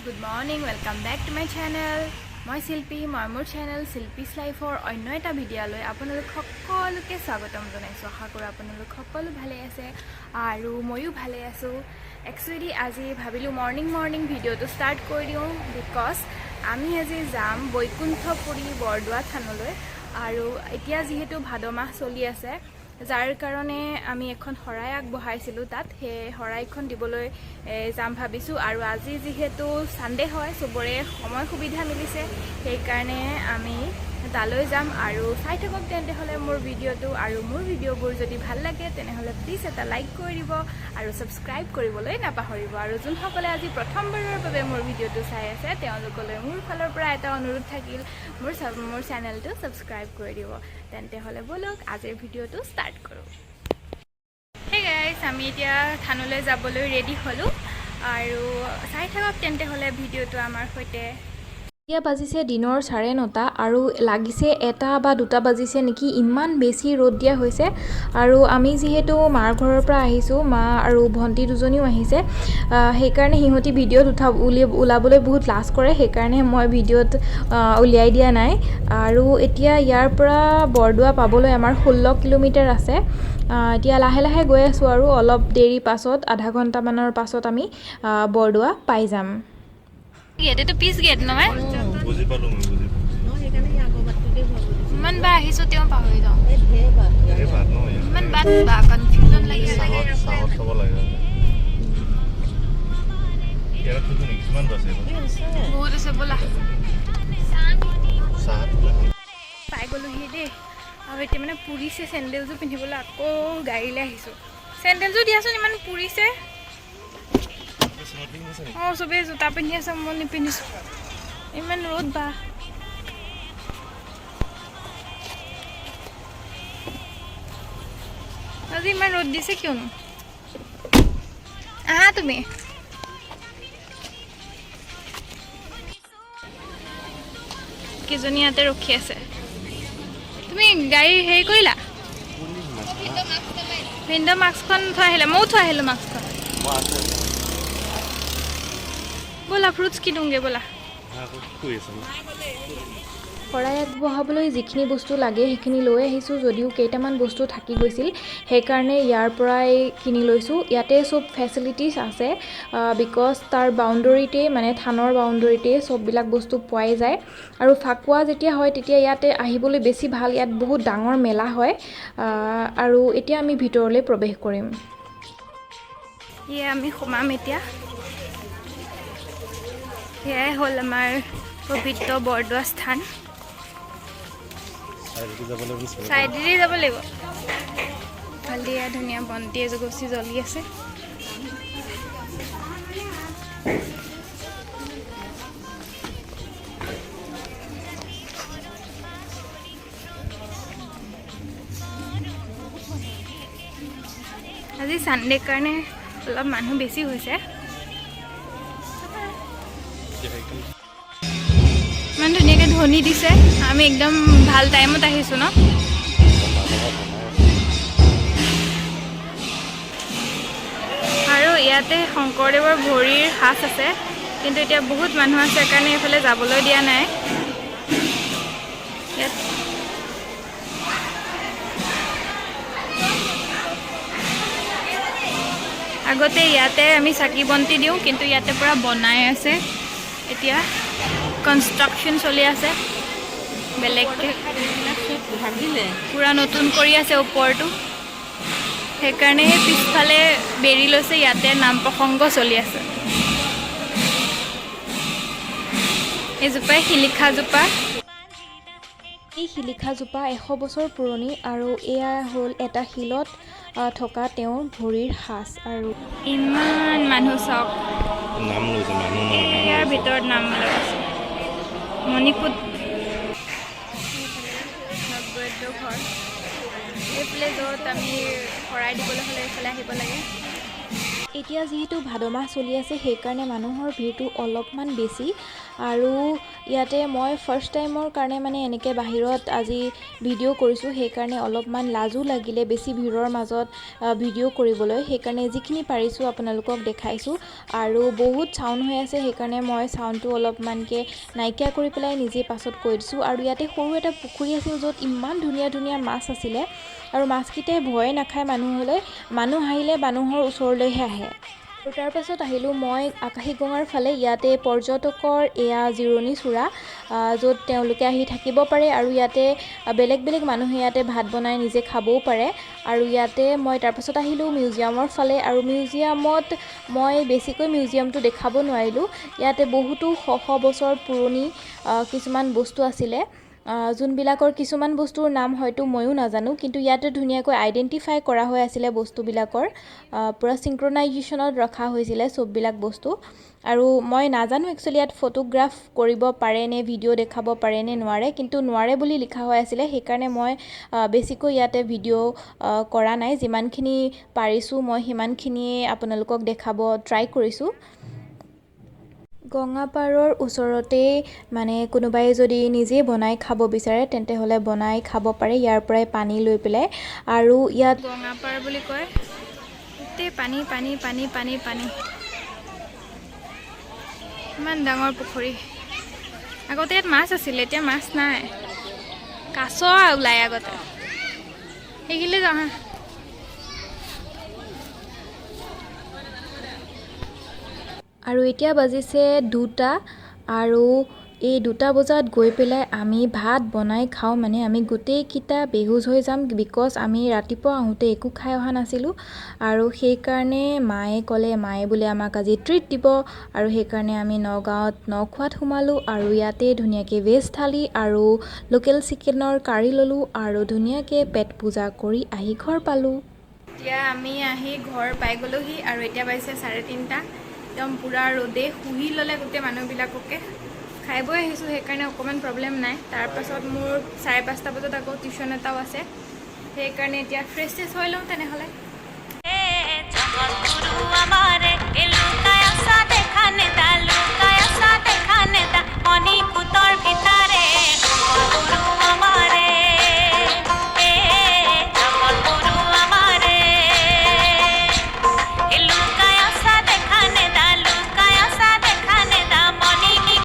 Good morning, welcome back to my channel. মই শিল্পী। মই মোৰ চেনেল শিল্পীছ লাইফৰ অন্য এটা ভিডিঅ'লৈ আপোনালোক সকলোকে স্বাগতম জনাইছোঁ। আশা কৰোঁ আপোনালোক সকলো ভালে আছে আৰু ময়ো ভালে আছোঁ। একচুৱেলি আজি ভাবিলোঁ মৰ্ণিং মৰ্ণিং ভিডিঅ'টো ষ্টাৰ্ট কৰি দিওঁ, because আমি আজি যাম বৈকুণ্ঠপুৰী বৰদোৱা থানলৈ। আৰু এতিয়া যিহেতু ভাদ মাহ চলি আছে, যাৰ কাৰণে আমি এখন শৰাই আগবঢ়াইছিলোঁ তাত, সেই শৰাইখন দিবলৈ যাম ভাবিছোঁ। আৰু আজি যিহেতু ছানডে হয়, চবৰে সময় সুবিধা মিলিছে, সেইকাৰণে আমি তালৈ যাম। আৰু চাই থাকক তেন্তে হ'লে মোৰ ভিডিঅ'টো। আৰু মোৰ ভিডিঅ'বোৰ যদি ভাল লাগে, তেনেহ'লে প্লিজ এটা লাইক কৰি দিব আৰু ছাবস্ক্ৰাইব কৰিবলৈ নাপাহৰিব। আৰু যোনসকলে আজি প্ৰথমবাৰৰ বাবে মোৰ ভিডিঅ'টো চাই আছে, তেওঁলোকলৈ মোৰ ফালৰ পৰা এটা অনুৰোধ থাকিল, মোৰ চেনেলটো ছাবস্ক্ৰাইব কৰি দিব। তেন্তে হ'লে ব'লক, আজিৰ ভিডিঅ'টো ষ্টাৰ্ট কৰোঁ। হে গাইজ, আমি এতিয়া থানলৈ যাবলৈ ৰেডি হ'লোঁ আৰু চাই থাকক তেন্তে হ'লে ভিডিঅ'টো আমাৰ সৈতে। এতিয়া বাজিছে দিনৰ 9:30 আৰু লাগিছে 1 বা 2 বাজিছে নেকি, ইমান বেছি ৰ'দ দিয়া হৈছে। আৰু আমি যিহেতু মাৰ ঘৰৰ পৰা আহিছোঁ, মা আৰু ভণ্টি দুজনীও আহিছে, সেইকাৰণে সিহঁতি ভিডিঅ'ত উঠা ওলাবলৈ বহুত লাজ কৰে। সেইকাৰণে মই ভিডিঅ'ত উলিয়াই দিয়া নাই। আৰু এতিয়া ইয়াৰ পৰা বৰদোৱা পাবলৈ আমাৰ 16 কিলোমিটাৰ আছে। এতিয়া লাহে লাহে গৈ আছোঁ আৰু অলপ দেৰি পাছত, আধা ঘণ্টামানৰ পাছত আমি বৰদোৱা পাই যাম। গেট এইটো পিছ গেট নহয়। বুজি পালো, মই বুজি পালো। সেইকাৰণে এই আগৰ বাটটোতে ভৰাব দিছে। ইমান বাৰ আহিছোঁ, তেওঁ পাহৰি যাওঁ। এই ঢেৰ বাট। এই বাট ন ইয়াত। ইমান বাট বা কনফিউজন লাগি আছে। চাহত খাব লাগে। ইয়াত থৈছো নেকি? কিমান আছে এইবোৰ? এই আছে। বহুত আছে, ব'লা। চাহত। পাই গ'লোহি দেই। আৰু এতিয়া মানে পুৰিছে, চেণ্ডেলযোৰ পিন্ধিবলৈ আকৌ গাড়ীলৈ আহিছোঁ। চেণ্ডেলযোৰ দিয়াচোন, ইমান পুৰিছে। অঁ, চবেই জোতা পিন্ধি আছে, মই নিপিন্ধিছোঁ। ইমান ৰ'দ বা। আজি ইমান ৰ'দ দিছে কিয়নো? আহা তুমি। কেইজনী ইয়াতে ৰখি আছে। তুমি গাড়ী হেৰি কৰিলা? ভিনদেউ মাস্কখন থৈ আহিলে, ময়ো থৈ আহিলোঁ মাস্কখন। ব'লা, ফ্ৰুটছ কিনোংগে ব'লা। শুই আছে। শৰাই আগবঢ়াবলৈ যিখিনি বস্তু লাগে সেইখিনি লৈ আহিছোঁ যদিও কেইটামান বস্তু থাকি গৈছিল, সেইকাৰণে ইয়াৰ পৰাই কিনি লৈছোঁ। ইয়াতে চব ফেচিলিটিছ আছে, because তাৰ বাউণ্ডৰীতেই, মানে থানৰ বাউণ্ডৰীতেই চববিলাক বস্তু পোৱাই যায়। আৰু ফাকুৱা যেতিয়া হয়, তেতিয়া ইয়াতে আহিবলৈ বেছি ভাল। ইয়াত বহুত ডাঙৰ মেলা হয়। আৰু এতিয়া আমি ভিতৰলৈ প্ৰৱেশ কৰিম। ইয়ে, আমি সোমাম এতিয়া। সেয়াই হ'ল আমাৰ পবিত্ৰ বৰদোৱা স্থান। চাইডেদি যাব লাগিব। ভালেই, ধুনীয়া বন্তি এগছি জ্বলি আছে। আজি ছানডে কাৰণে অলপ মানুহ বেছি হৈছে। ইমান ধুনীয়াকৈ ধ্বনি দিছে। আমি একদম ভাল টাইমত আহিছোঁ ন? আৰু ইয়াতে শংকৰদেৱৰ ভৰিৰ সাঁচ আছে, কিন্তু এতিয়া বহুত মানুহ আছে কাৰণে এইফালে যাবলৈ দিয়া নাই। ইয়াত আগতে ইয়াতে আমি চাকি বন্তি দিওঁ, কিন্তু ইয়াতে পূৰা বনাই আছে। এতিয়া কনষ্ট্ৰাকশ্যন চলি আছে বেলেগকৈ। ভাগিলে। পূৰা নতুন কৰি আছে ওপৰটো, সেইকাৰণে সেই পিছফালে বেৰি লৈছে। ইয়াতে নাম প্ৰসংগ চলি আছে। এইজোপাই শিলিখাজোপা। এই শিলিখাজোপা 100 বছৰ পুৰণি আৰু এয়া হ'ল এটা শিলত থকা তেওঁৰ ভৰিৰ সাঁচ আৰু ইমান মানুহ চাওক। নাম লৈছে মানুহ, নহয় নাম। ইয়াৰ লৈছে। ভিতৰত নাম লৈ আছে। মণিকূট নবদ্য ঘৰ এইফালে, য'ত আমি শৰাই দিবলৈ হ'লে এইফালে আহিব লাগে। এতিয়া যিহেতু ভাদ মাহ চলি আছে, সেইকাৰণে মানুহৰ ভিৰটো অলপমান বেছি। আৰু ইয়াতে মই ফাৰ্ষ্ট টাইমৰ কাৰণে মানে এনেকৈ বাহিৰত আজি ভিডিঅ' কৰিছোঁ, সেইকাৰণে অলপমান লাজো লাগিলে বেছি ভিৰৰ মাজত ভিডিঅ' কৰিবলৈ। সেইকাৰণে যিখিনি পাৰিছোঁ আপোনালোকক দেখাইছোঁ। আৰু বহুত চাউণ্ড হৈ আছে, সেইকাৰণে মই চাউণ্ডটো অলপমানকৈ নাইকিয়া কৰি পেলাই নিজে পাছত কৈ দিছোঁ। আৰু ইয়াতে সৰু এটা পুখুৰী আছিল, য'ত ইমান ধুনীয়া ধুনীয়া মাছ আছিলে আৰু মাছকেইটাই ভয়ে নাখায় মানুহলৈ, মানুহ আহিলে মানুহৰ ওচৰলৈহে আহে। আৰু তাৰপাছত আহিলোঁ মই আকাশী গঙাৰ ফালে। ইয়াতে পৰ্যটকৰ এয়া জিৰণি চোৰা, য'ত তেওঁলোকে আহি থাকিব পাৰে আৰু ইয়াতে বেলেগ বেলেগ মানুহে ইয়াতে ভাত বনাই নিজে খাবও পাৰে। আৰু ইয়াতে মই তাৰপাছত আহিলোঁ মিউজিয়ামৰ ফালে। আৰু মিউজিয়ামত মই বেছিকৈ মিউজিয়ামটো দেখাব নোৱাৰিলোঁ। ইয়াতে বহুতো শ শ বছৰ পুৰণি কিছুমান বস্তু আছিলে, যোনবিলাকৰ কিছুমান বস্তুৰ নাম হয়তো ময়ো নাজানো, কিন্তু ইয়াতে ধুনীয়াকৈ আইডেণ্টিফাই কৰা হৈ আছিলে বস্তুবিলাকৰ, পূৰা চিংক্ৰনাইজেশ্যনত ৰখা হৈছিলে চববিলাক বস্তু। আৰু মই নাজানো একচুৱেলি ইয়াত ফটোগ্ৰাফ কৰিব পাৰে নে ভিডিঅ' দেখাব পাৰে নে নোৱাৰে, কিন্তু নোৱাৰে বুলি লিখা হৈ আছিলে, সেইকাৰণে মই বেছিকৈ ইয়াতে ভিডিঅ' কৰা নাই। যিমানখিনি পাৰিছোঁ মই সিমানখিনিয়ে আপোনালোকক দেখাব ট্ৰাই কৰিছোঁ। গঙাপাৰৰ ওচৰতেই মানে কোনোবাই যদি নিজে বনাই খাব বিচাৰে, তেন্তে হ'লে বনাই খাব পাৰে ইয়াৰ পৰাই পানী লৈ পেলাই। আৰু ইয়াত গঙাপাৰ বুলি কয়। গোটেই পানী পানী পানী পানী পানী। ইমান ডাঙৰ পুখুৰী। আগতে ইয়াত মাছ আছিলে, এতিয়া মাছ নাই। কাছ ওলাই আগতে। সেইখিনিলে যাওঁ হা। আৰু এতিয়া বাজিছে 2টা আৰু এই 2টা বজাত গৈ পেলাই আমি ভাত বনাই খাওঁ, মানে আমি গোটেইকেইটা বেহুজ হৈ যাম, because আমি ৰাতিপুৱা আহোঁতে একো খাই অহা নাছিলোঁ। আৰু সেইকাৰণে মায়ে ক'লে, মায়ে বোলে আমাক আজি ট্ৰিট দিব। আৰু সেইকাৰণে আমি নগাঁৱত নখোৱাত সোমালোঁ আৰু ইয়াতে ধুনীয়াকৈ ভেজ থালি আৰু লোকেল চিকেনৰ কাৰী ল'লোঁ আৰু ধুনীয়াকৈ পেট পূজা কৰি আহি ঘৰ পালোঁ। এতিয়া আমি আহি ঘৰ পাই গ'লোহি আৰু এতিয়া বাজিছে 3:30। একদম পূৰা ৰ'দে শুহি ল'লে গোটেই মানুহবিলাককে। খাই বৈ আহিছোঁ, সেইকাৰণে অকণমান প্ৰব্লেম নাই। তাৰপাছত মোৰ 5:30 বজাত আকৌ টিউশ্যন এটাও আছে, সেইকাৰণে এতিয়া ফ্ৰেছ চেছ হৈ লওঁ তেনেহ'লে।